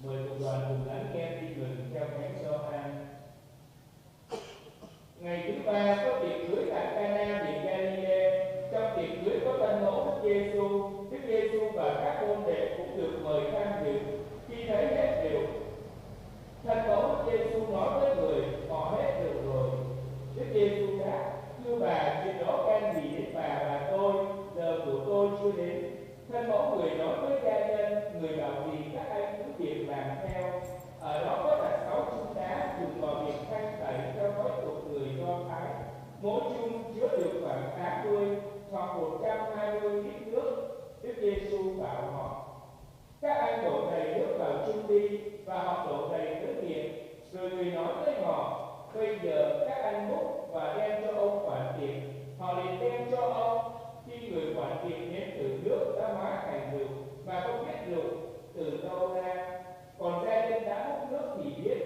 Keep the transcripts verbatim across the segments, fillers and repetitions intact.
Mời cộng đoàn cùng lắng nghe tin mừng theo Thánh Gioan. Ngày thứ ba có tiệc cưới tại Cana miền Galilê. Trong tiệc cưới có thân mẫu Đức Giêsu. Đức Giêsu và các môn đệ cũng được mời tham dự. Khi thấy hết rượu, thân mẫu Đức Giêsu nói với người: "Họ hết rượu rồi." Đức Giêsu đáp: "Thưa bà, chuyện đó can gì đến bà và tôi? Giờ của tôi chưa đến." Thân mẫu người nói với gia nhân: "Người bảo gì các anh cứ việc làm theo." Ở đó có đặt sáu chung đá dùng vào việc thanh tẩy theo thói tục người Do Thái. Mỗi chung chứa được khoảng tám mươi hoặc một trăm hai mươi lít nước. Đức Giêsu bảo họ: "Các anh đổ đầy nước vào chung đi." Và họ đổ đầy tới miệng. Rồi người nói với họ: "Bây giờ các anh múc và đem cho ông quản tiệc." Họ liền đem cho ông. Khi người quản tiệc nếm thử nước đã hóa thành rượu, mà không biết rượu từ đâu ra, còn gia nhân đã múc nước thì biết.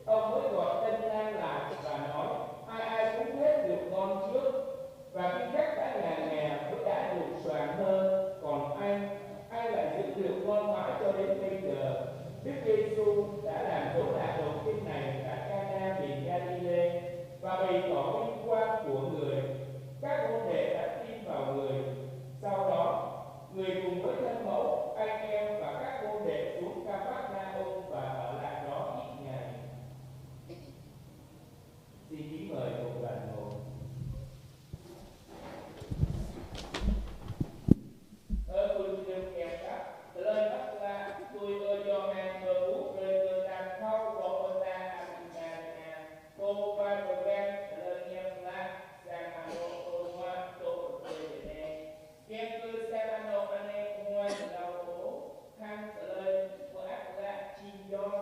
Ông mới gọi tân lang lại và nói: "Ai ai cũng hết rượu ngon trước, và khi khách đã ngà ngà, mới đá rượu xoàng hơn. Còn anh, anh lại giữ rượu ngon mãi cho đến bây giờ." Đức Giêsu đã làm dấu lạ đầu tiên này tại Cana miền Galilê và bày tỏ vinh quang của người. Các môn đệ đã tin vào người. Sau đó, người cùng với thân mẫu, anh em và các môn đệ xuống Kapharnaum và ở lại đó ít ngày. Xin kính mời cộng đoàn ngồi. Ơ phung djuai ania khăp, tơlơi mơak klă tui Ơi Yôhan pơƀuh brơi kơ ta thâo kơ pơtao Amĭ Maria, pô wai pơgang tơlơi mơak klă, sang anŏ pơhmuă tŏ tơdơi anai. Kiăng kơ sang anŏ anai pơhmuă hlâo pô, hăng tơlơi mơak klă jing yom.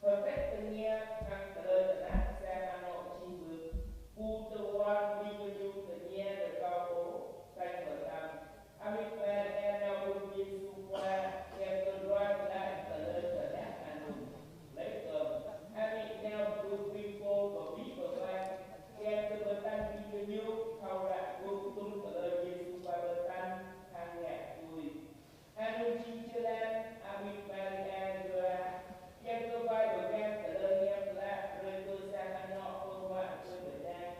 Hơget tơña hăng tơlơi tơnap sang anŏ jing bưp, ƀu tơguan ƀing gơñu tơña rơkâo ôh, tañ mơtam. Amĭ Maria nao ƀuh Yêsu Khua, kiăng kơ ruai glaĭ tơlơi tơnap anŭn. Laih kơm, amĭ nao ƀuh ƀing pô pơbĭ pơwai, kiăng kơ pơtă ƀing gơñu thâo ră ƀuh tum tơlơi Yêsu Khua pơtă hăng ngă tui. Anŭn jing jơlan Amĭ Maria yua, kiăng kơ wai pơgang tơlơi mơak klă brơi kơ sang anŏ pơhmuă tơdơi anai.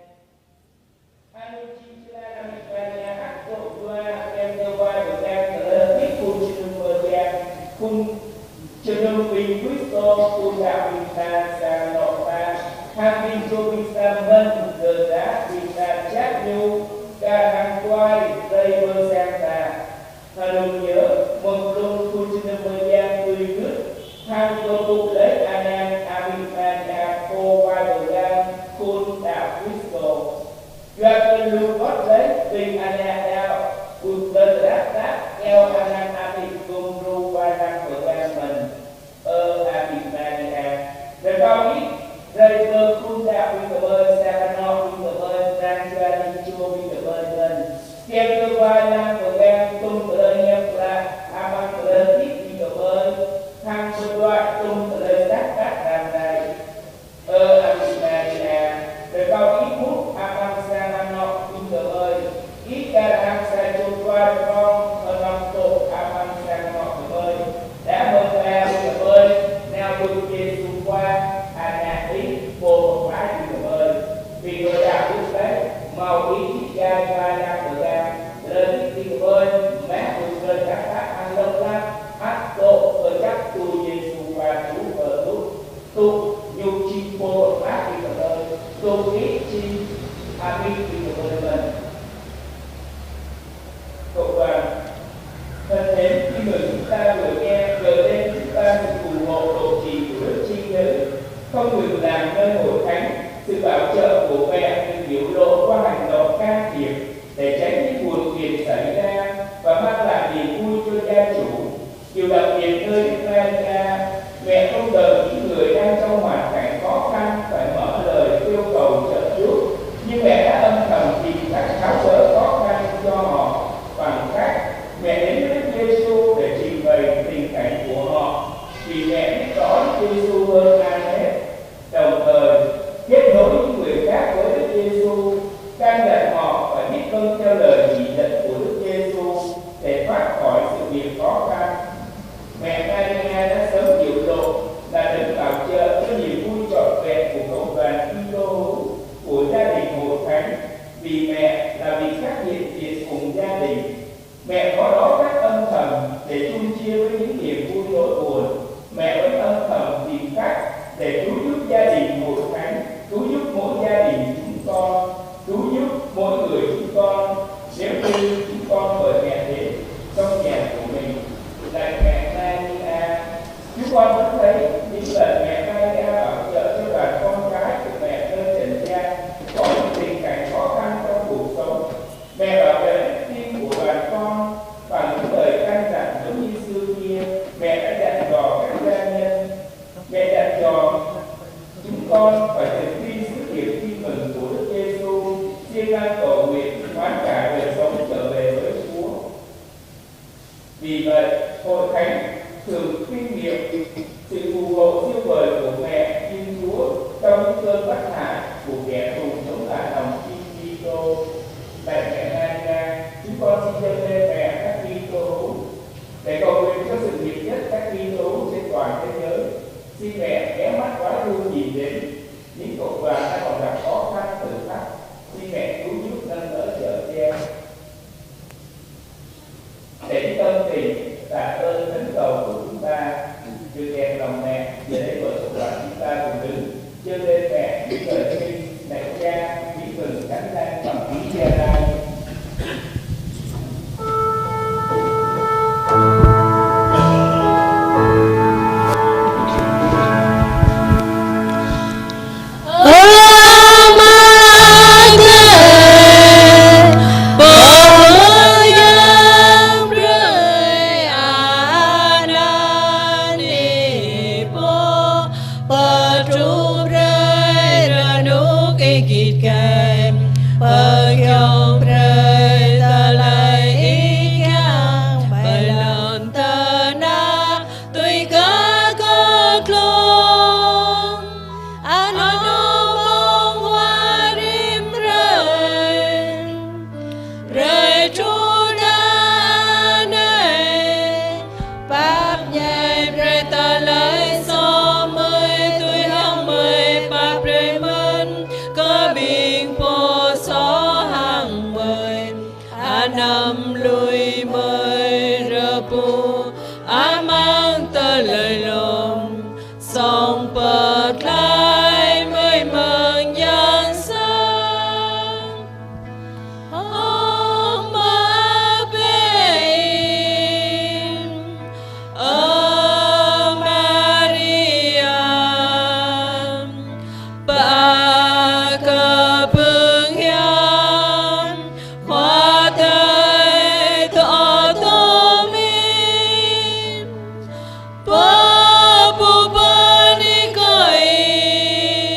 Anŭn jing jơlan Amĭ Maria ăt dŏ yua, kiăng kơ wai pơgang tơlơi hơdip phung jơnum mơyang, phung jơnum ƀing Kristô, phung đaŏ ƀing ta, sang anŏ ta, hăng ƀing dŏ ƀing ta mơ̆n, kơ ta ƀing ta čăk ñu, kar hăng tuai, rai pơ sang ta. Hơnŭn yơh, mơ̆ng blung phung jơnum mơyang tui gưt, hăng pơpŭ laih anăn Amĭ Maria pô wai pơgang khul đaŏ Kristô. Yua kơ lu wơ̆t laih ƀing ană đaŏ, ƀu tơlơi ră tăk iâu anăn amĭ gum djru wai lăng pơgang mơ̆n. Ơ Amĭ Maria, rơkâo ih rai pơ khul đaŏ ƀing gơmơi, sang anŏ ƀing gơmơi, pran jua ling jô ƀing gơmơi mơ̆n. Kiăng kơ wai lăng pơgang tum tơlơi mơak klă, amăng tơlơi hơdip ƀing gơmơi, hăng pơduă tum tơlơi sat pap răm rai. Ơ Amĭ Maria, rơkâo ih mŭt amăng sang anŏ ƀing gơmơi, ih kar hăng sa čô tơlơi prŏng hơnơ̆ng tŏ amăng sang anŏ gơmơi. Đah mơ̆ng ba ƀing gơmơi nao ƀuh Yêsu Khua, Ană ih, pô pơklaih ƀing gơmơi. Ƀing gơmơi đaŏ ƀuh laih, hmâo ih či djai wai lăng pơgang, tơlơi hơdip ƀing gơmơi, mơ̆ng ƀuh tơlơi tăk tăk hăng lơ̆m lăm, ăt dŏ kơjăp tui Yêsu Khua truh pơ tŭ. Tŭ ñu jing pô pơklaih ƀing gơmơi, tŭ ih jing amĭ ƀing gơmơi mơ̆n. Cộng đoàn, thân mến, tin mừng chúng ta vừa nghe gợi lên chúng ta sự ủng hộ độ trì của Đức Trinh Nữ, không ngừng làm nơi hội thánh, sự bảo trợ của mẹ được biểu lộ qua hành động can thiệp để tránh những buồn phiền xảy ra và mang lại niềm vui cho gia chủ. Điều đặc biệt nơi Đức Maria, mẹ không đợi những người đang trong hoàn cảnh khó khăn phải mở lời kêu cầu trợ giúp, nhưng mẹ đã âm thầm tìm cách tháo gỡ khó khăn cho họ bằng cách mẹ đến với Đức Giêsu để trình bày tình cảnh của họ, vì mẹ biết rõ Đức Giêsu hơn ai hết. Đồng thời, kết nối những người khác với Đức Giêsu, căn dặn họ phải biết vâng theo lời chỉ dẫn của Đức Giêsu để thoát khỏi sự việc khó khăn. Mẹ Maria đã sớm biểu lộ Để cứu giúp gia đình hội thánh, cứu giúp mỗi gia đình chúng con, cứu giúp mỗi người chúng con, nếu như chúng con mời mẹ đến trong nhà của mình. Lạy mẹ Maria, chúng con vẫn thấy những lời mẹ Maria bảo trợ cho đoàn con cái của mẹ nơi trần gian có những tình cảnh khó khăn trong cuộc sống. Mẹ bảo vệ đức tin của đoàn con bằng những lời căn dặn giống như xưa kia, mẹ đã dặn dò các gia nhân. Mẹ dặn dò chúng con phải thực thi sứ điệp tin mừng của Đức Giêsu, siêng năng cầu nguyện, hoán cải đời sống trở về với Chúa. Vì vậy, hội thánh thường kinh nghiệm sự phù hộ siêu vời của mẹ Thiên Chúa trong những cơn bắt nạt của kẻ thù chống lại lòng tin Kitô. Lạy mẹ Maria, chúng con xin dâng lên mẹ các Kitô hữu để cầu nguyện cho sự nghiệp nhất các Kitô hữu trên toàn thế giới. Xin mẹ kéo mắt quái hư nhìn đến những cộng đoàn đang còn gặp khó khăn thử thách. Xin mẹ cứu giúp nâng đỡ chở che. Để tâm tình tạ ơn thánh cầu của chúng ta được đẹp lòng mẹ, giờ đây mời cộng đoàn chúng ta cùng đứng dâng lên mẹ những lời kinh, lạy Cha, những mừng thánh danh bằng tiếng Gia Lai. Pơtrŭt brơi rơnŭk ih git gai, pơgiŏng brơi tơlơi ih kiăng, ƀơi lŏn tơnah tui kơ kơ glông. Anŏ mông hua rĭm hrơi. Brơi truh anai, pap ñai brơi tơlơi soh mơi, tui hăng mơi pap brơi mơ̆n kơ ƀing pô soh hăng mơi. Anăm lui mơi rơpu amăng tơlơi lông, song pơklaih mơi mơ̆ng yang sat. Ơ Mơbê ih, ơ Maria, pơkơpơ̆ng hiam, Khua Adai tơtô mĭn. Pơpŭ bơni kơ Ih,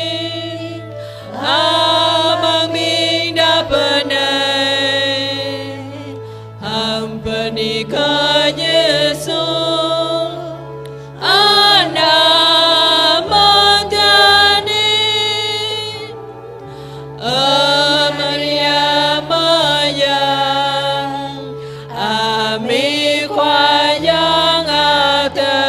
amăng ƀing đah bơnai, hăng bơni kơ Yêsu, Ană mơ̆ng Adai. Ơ Maria mơyang, amĭ Khua Yang Adai,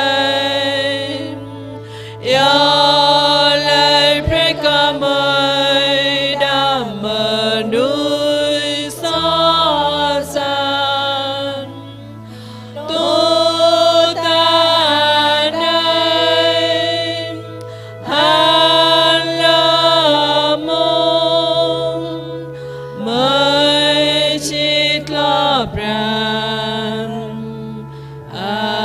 iâu laĭ brơi kơ mơi đah mơnuih soh sat. Tui anai, hlak mông mơi či tlŏh pran. Amen.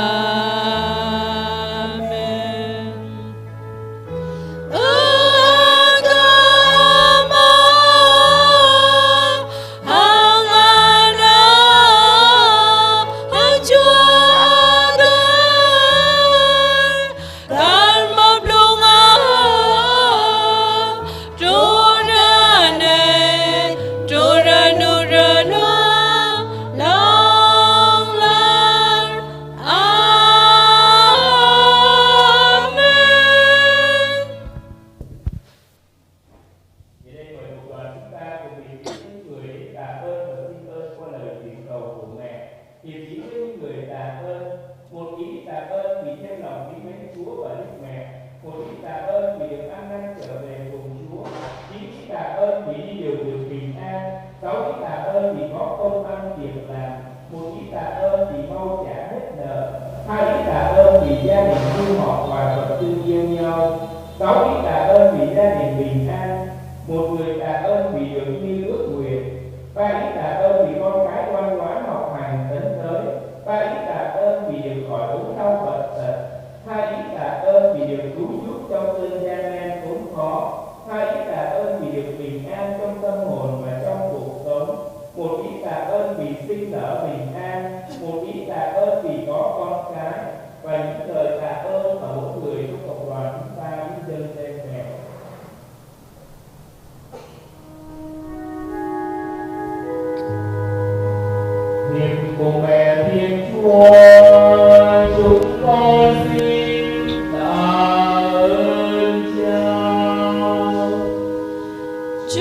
Amen. Giờ đây mời cộng đoàn chúng ta cùng tìm kiếm những người để tạ ơn và xin ơn qua lời thỉnh cầu của mẹ. Hiệp sĩ với những người tạ ơn. Một, ý tạ ơn vì thêm lòng kính mến Chúa và Đức Mẹ. Một, ý tạ ơn vì được ăn năn trở về cùng Chúa. Chín, ý tạ ơn vì đi đường được bình an. Sáu, ý tạ ơn vì có công ăn việc làm. Một, ý tạ ơn vì mau trả hết nợ. Hai, ý tạ ơn vì gia đình sum họp và vẫn thương yêu nhau. Sáu, ý tạ ơn vì gia đình bình an. Một, người tạ ơn vì được như ước nguyện. Ba, ý tạ ơn vì con cái ngoan ngoãn học hành tấn tới. Ba, ý tạ ơn vì được khỏi ốm đau bệnh tật. Hai, ý tạ ơn vì được cứu giúp trong cơn gian nan khốn khó. Hai, ý tạ ơn vì được bình an trong tâm hồn và trong cuộc sống. Một, ý tạ ơn vì sinh nở bình an. Một, ý tạ ơn vì có con cái. Và những lời tạ ơn mà mỗi người trong cộng đoàn chúng ta biết dâng lên Mẹ. Niềm cùng Mẹ Thiên Chúa, chúng con xin tạ ơn Cha.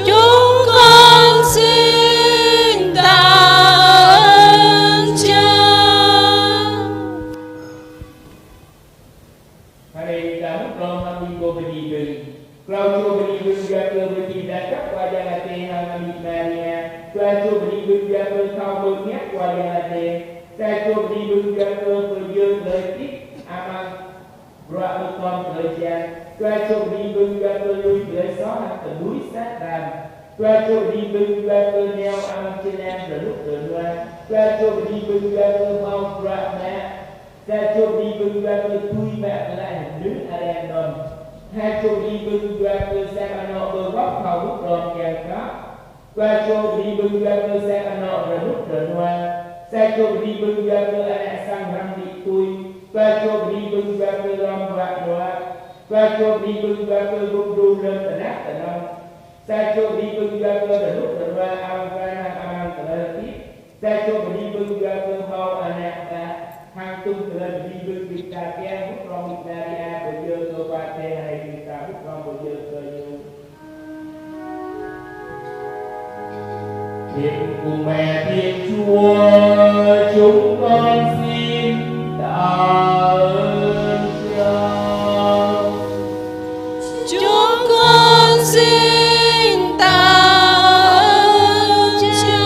Chúng con xin tạ ơn Cha. Hơnai ta mŭt hrŏm hăng ƀing pô bơni bưng. Klâo čô bơni bưng yua kơ ƀing ta dăp Khua Yang Adai hăng Amĭ Maria. Dua čô bơni bưng yua kơ thâo mơ̆ng ñăp Khua Yang Adai. Sa čô bơni bưng yua kơ pơyơr tơlơi hơdip amăng bruă mơtô tơlơi hơjăn. Dua čô bơni bưng yua kơ lui tơlơi soh hăng tơlui sat răm. Dua čô bơni bưng yua kơ nao amăng jơlan rơnŭk rơnua. Dua čô bơni bưng yua kơ hmâo bruă mă. Sa čô bơni bưng yua kơ tui mă tơlơi hơnưh arăng anŭn. Hai čô bơni bưng yua kơ sang anŏ ƀơi wŏt thâo mŭt hrŏm kiăng kơ. Dua čô bơni bưng yua kơ sang anŏ rơnŭk rơnua. Sa čô bơni bưng yua kơ ană sang răm đĭ tui. Dua čô bơni bưng yua kơ lŏm bruă mơak. Dua čô bơni bưng yua kơ gum dum lơ̆m tơnap tơnŏng. Sa čô bơni bưng yua kơ rơnŭk rơnua amăng pran hăng amăng tơlơi hơdip. Sa čô bơni bưng yua kơ hmâo ană bă. Hăng tŭm tơlơi bơni bưng ƀing ta kiăng mŭt hrŏm Amĭ Maria pơyơr kơ Khua Adai hơnai ƀing ta mŭt hrŏm pơyơr kơ Ñu. Niềm cùng Mẹ Thiên Chúa, chúng con xin tạ ơn Cha. Chúng con xin tạ ơn Cha.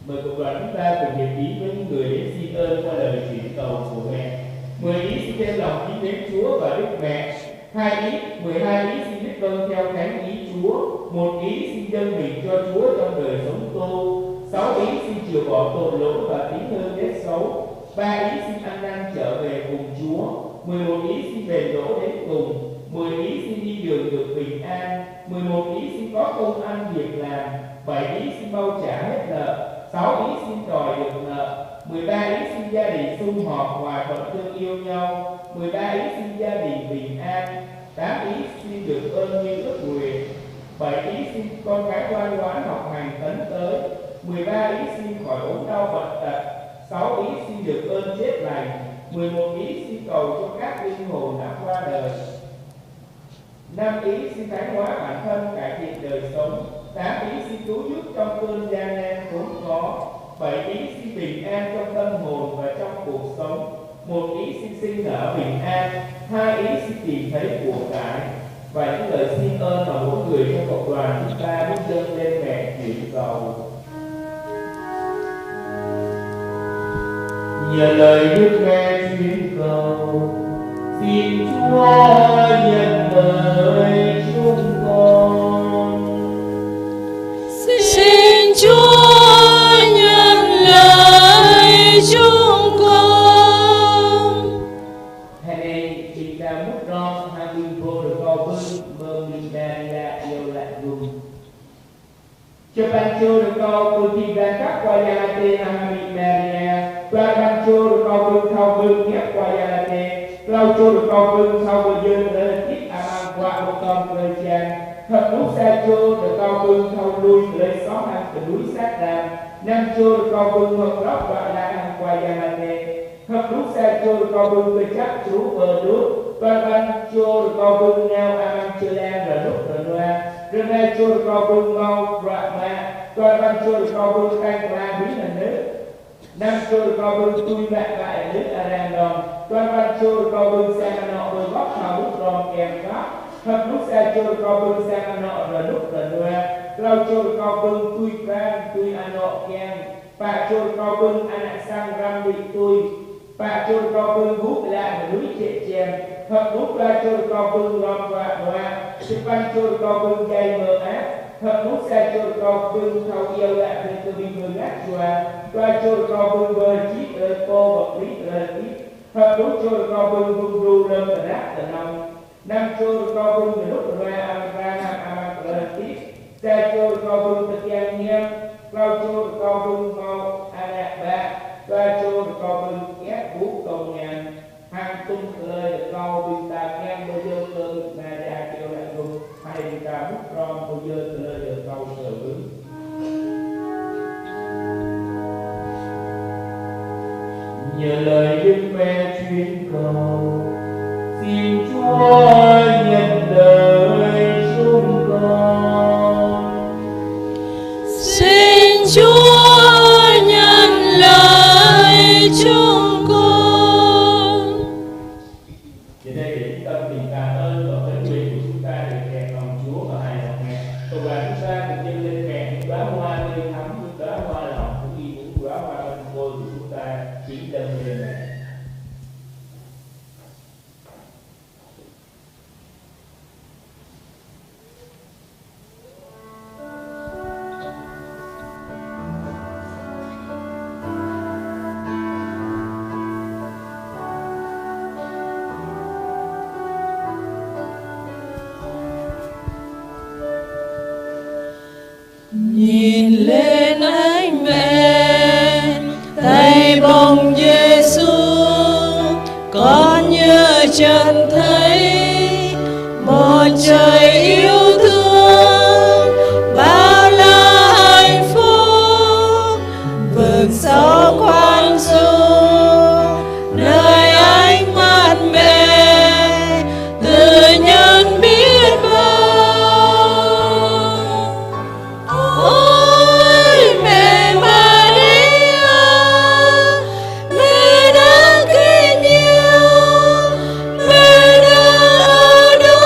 Mời cộng đoàn chúng ta cùng hiệp ý với những người đến xin ơn qua lời chuyển cầu của Mẹ. Mười ý xin đem lòng kính mến Chúa và Đức Mẹ. Hai ý, mười hai ý xin biết vâng theo thánh ý Chúa. Một ý xin dâng mình cho Chúa trong đời sống tu. Sáu ý xin chừa bỏ tội lỗi và tính hơn nết xấu. Ba ý xin ăn năn trở về cùng Chúa. Mười một ý xin bền đỗ đến cùng. Mười ý xin đi đường được bình an. Mười một ý xin có công ăn việc làm. Bảy ý xin bao trả hết nợ. Sáu ý xin đòi được nợ. Mười ba ý xin gia đình sum họp hòa thuận thương yêu nhau. Mười ba ý xin gia đình bình an. Tám ý xin được ơn như ước nguyện. Bảy ý xin con cái ngoan ngoãn học hành tấn tới. Mười ba ý xin khỏi ốm đau bệnh tật. Sáu ý xin được ơn chết lành. Mười một ý xin cầu cho các linh hồn đã qua đời. Năm ý xin thánh hóa bản thân, cải thiện đời sống. Tám ý xin cứu giúp trong cơn gian nan khốn khó. Bảy ý xin bình an trong tâm hồn và trong cuộc sống. Một ý xin sinh nở bình an. Hai ý xin tìm thấy của cải. Và những lời xin ơn mà mỗi người trong cộng đoàn chúng ta muốn dâng lên Mẹ chuyển cầu. Nhờ lời Đức Mẹ truyền cầu, xin Chúa nhận lời chúng con. Xin Chúa nhận lời chúng con. Hơnai ƀing ta mŭt hrŏm hăng ƀing pô rơkâo bưng mơ̆ng ƀing Maria iâu laĭ gum. Čơpăn čô rơkâo bưng ƀing ta dăp Khua Yang Adai hăng Amĭ Maria. Dua păn čô rơkâo bưng thâo mơ̆ng ñăp Khua Yang Adai. Klâo čô rơkâo bưng thâo pơyơr tơlơi hơdip amăng bruă mơtô tơlơi hơjăn. Hơpluh sa čô rơkâo bưng thâo lui tơlơi soh hăng tơlui sat răm. Năm čô rơkâo bưng hơ̆k lŏp bruă lăng hăng Khua Yang Adai. Hơpluh sa čô rơkâo bưng kơjăp truh pơđut. Dua păn čô rơkâo bưng nao amăng jơlan rơnŭk rơnua. Rơma čô rơkâo bưng hmâo bruă mă. Dua păn čô rơkâo bưng tơnap tơnap hơnưh. Năm čô rơkâo bưng tui mă tơlơi hơnưh arăng anŭn. Dua păn čô rơkâo bưng sang anŏ ƀơi wŏt thâo mŭt hrŏm kiăng kơ. Hơpluh sa čô rơkâo bưng sang anŏ rơnŭk rơnua. Klâo čô rơkâo bưng tui pran tui anŏ kiăng. Pă čô rơkâo bưng ană sang răm đĭ tui. Pă čô rơkâo bưng ƀuh ƀlă mơnuih jĕ čem, hơ̆k mơnuih dua čô rơkâo bưng lŏm dua dua, čơpăn čô rơkâo bưng djai mơak, hơ̆k mơnuih sa čô rơkâo bưng thâo iâu laĭ brơi kơ ƀing mơngăt jua, dua čô rơkâo bưng bơjĭt tơlơi pô, bơplih tơlơi tip, hơ̆k mơnuih čô rơkâo bưng bưng đru lơ̆m tơnap tơnong. Năm čô rơkâo bưng mơnuih rơnua amăng tơngan hăng amăng tơlơi hơdip, sa čô rơkâo bưng tơkiăng hiam, klâo čô rơkâo bưng hmâo ană bă, dua čô rơkâo bưng ĕp ƀuh tong ngăn. Hăng tŭm tơlơi rơkâo ƀing ta kiăng pơyơr kơ Maria Kiô Lăk Gơ̆p, hai ƀing ta mŭt hrŏm pơyơr tơlơi rơkâo kơ ƀing. Nhờ lời Đức Mẹ truyền cầu, xin Chúa nhận lời chúng con. Xin Chúa nhận lời chúng con. Giờ đây để chúng ta bình cả ơn và thánh quyền của chúng ta được kèm lòng Chúa và hài lòng Mẹ. Cộng đoàn chúng ta cùng dâng lên Mẹ những đóa hoa tươi thắm, những đóa hoa lòng cũng như những đóa hoa ban khôi của chúng ta kính dâng lên Mẹ. Nhìn lên anh mẹ, tay bông Giêsu, con như trần thấy một trời yêu thương, bao la hạnh phúc, vượt sâu khoan dung, nơi ánh mắt mẹ tự nhận biết bao. Ôi mẹ Maria, mẹ đã kính yêu, mẹ đã ở đó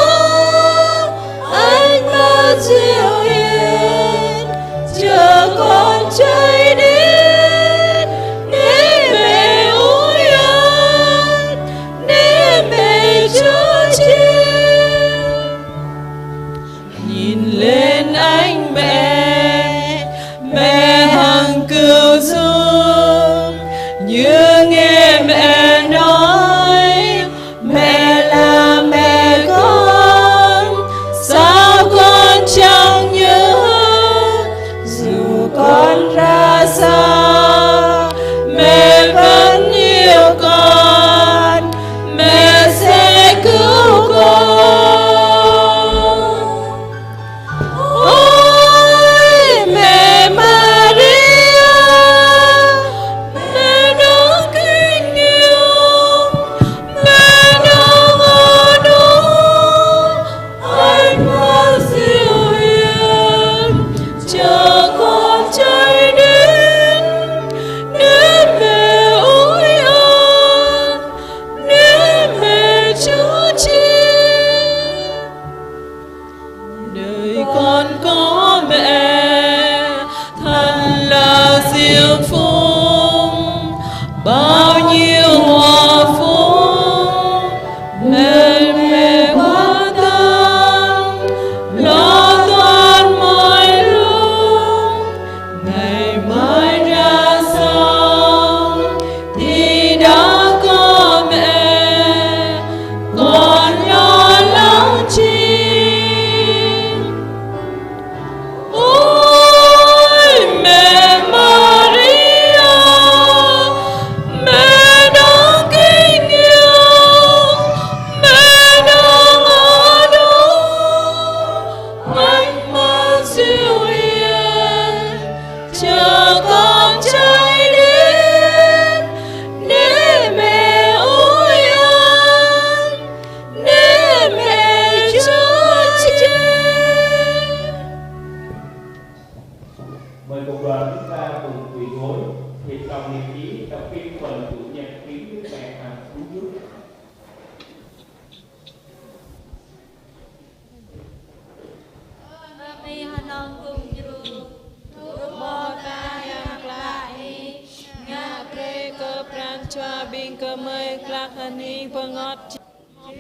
hơning pơngot,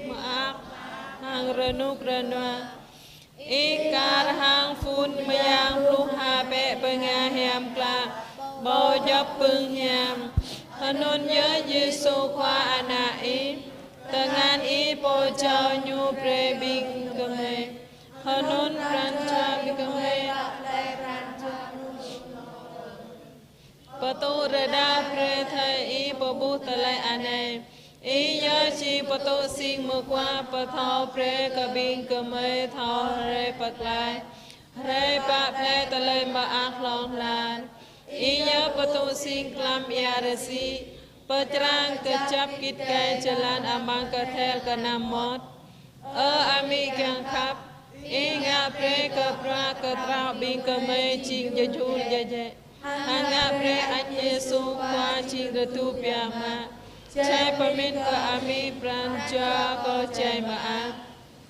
mơak hăng rơnŭk rơnua. Ih kar hăng phŭn mơyang pluh ha bĕ bơnga hiam klă, ƀâo djŏp pưng hiam. Hơnŭn yơh Yêsu Khua Ană Ih, tơngan Ih pô jao Ñu brơi ƀing gơmơi. Hơnŭn pran jua ƀing gơmơi pơtŭ rơđah brơi thâo Ih pơƀuh tơlơi anai. Ih yơh či pơtŭ sing mơguah pơthâo brơi kơ ƀing gơmơi thâo hrơi pơklaih, hrơi pă plơi tơlơi mơak hlŏng lar. Ih yơh pơtŭ sing klăm ia rơsĭ, pơčrang kơjăp git gai jơlan amăng kơthel kơnăm mơmŏt. Ơ Amĭ kiăng khăp, Ih ngă brơi kơ bruă kơtraŏ ƀing gơmơi jing djơdjul djơdjĕ, hăng ngă brơi Añ Yêsu Khua jing rơtuh biă mă, jai pơmĭn kơ amĭ pran jua kâo jai mơak.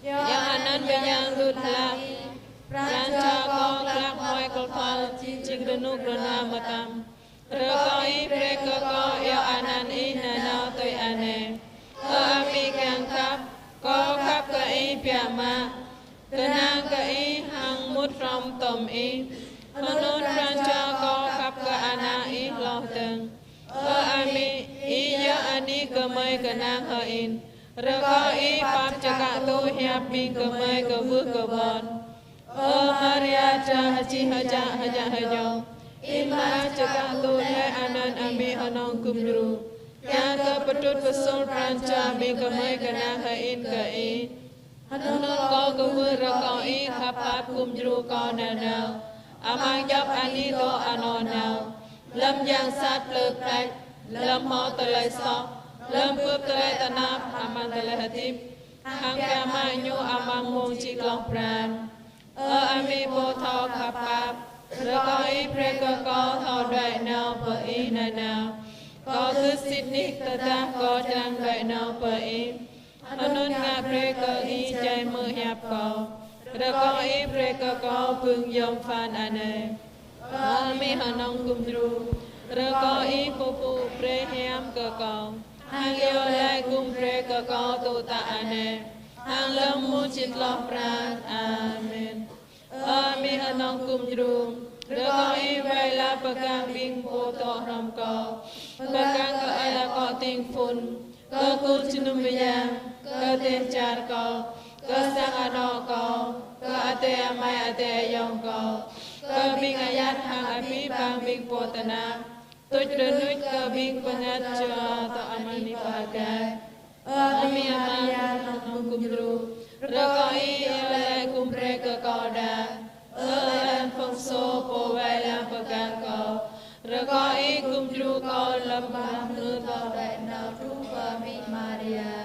Yua anŭn mơyang đut hlak, pran jua kâo glăk huai kơthâo jing rơnŭk rơnua mơtam. Rơkâo Ih brơi kơ kâo iâu anăn Ih nanao tui anai: Ơ Amĭ kiăng khăp, kâo khăp kơ Ih biă mă. Kơnang kơ Ih hăng mŭt hrŏm tom Ih. Hơnŭn pran jua kâo khăp kơ ană Ih hloh dơ̆ng. Ơ Amĭ, Ih yơh anih gơmơi kơnang hơĭn. Rơkâo Ih pap čơkă tŭ hiăp ƀing gơmơi kơwưh kơwơ̆n. Ơ Maria dra hơčih hơjă hơjă hơjông, Ih mă čơkă tŭ laih anăn Amĭ Hơnơ̆ng Gum Djru, kiăng kơ pơtrŭt pơsur pran jua ƀing gơmơi kơnang hơĭn kơ Ih. Hơnŭn kâo kwưh rơkâo Ih khăp pap gum djru kâo nanao, amăng djŏp anih dŏ anŏ nao, lơ̆m yang sat plư plač, lơ̆m hmâo tơlơi soh, lơ̆m bưp tơlơi tơnap amăng tơlơi hơdip, hăng biă mă ñu amăng mông či tloh pran. Ơ Amĭ pô thâo khăp pap, rơkâo Ih brơi kơ kâo thâo đuaĭ nao pơ Ih nanao. Kâo gưt sĭt nik tơdah kâo črang đuaĭ nao pơ Ih. Hơnŭn ngă brơi kơ Ih jai hmư̆ hiăp kâo. Rơkâo Ih brơi kơ kâo bưng yom pơphan anai. Ơ Amĭ Hơnơ̆ng Gum Djru, rơkâo Ih pơpŭ brơi hiam kơ kâo, hăng iâu laĭ gum brơi kơ kâo tŭ tă anai, hăng lơ̆m mông či tloh pran. Amen. Ơ Amĭ Hơnơ̆ng Gum Djru, rơkâo Ih wai laĭ pơgang ƀing pô dŏ hrŏm kâo, pơgang kơ ơi akŏ ding phŭn, kơ khul jơnum mơyang, kơ dêh čar kâo, kơ sang anŏ kâo, kơ adơi amai adơi ayŏng kâo, kơ ƀing ayăt hăng abih bang ƀing pô tơnap, tuč rơnuč kơ ƀing bơngăt jua dŏ amăng nik pơgai. Ơ Amĭ Maria Hơnơ̆ng Gum Djru, rơkâo Ih iâu laĭ gum brơi kơ kâo đa. Ơ Ơi Alphonsô pô wai lăng pơgang kâo, rơkâo Ih gum djru kâo lơ̆m ƀah hmư̆ thâo đuaĭ nao truh pơ Amĭ Maria.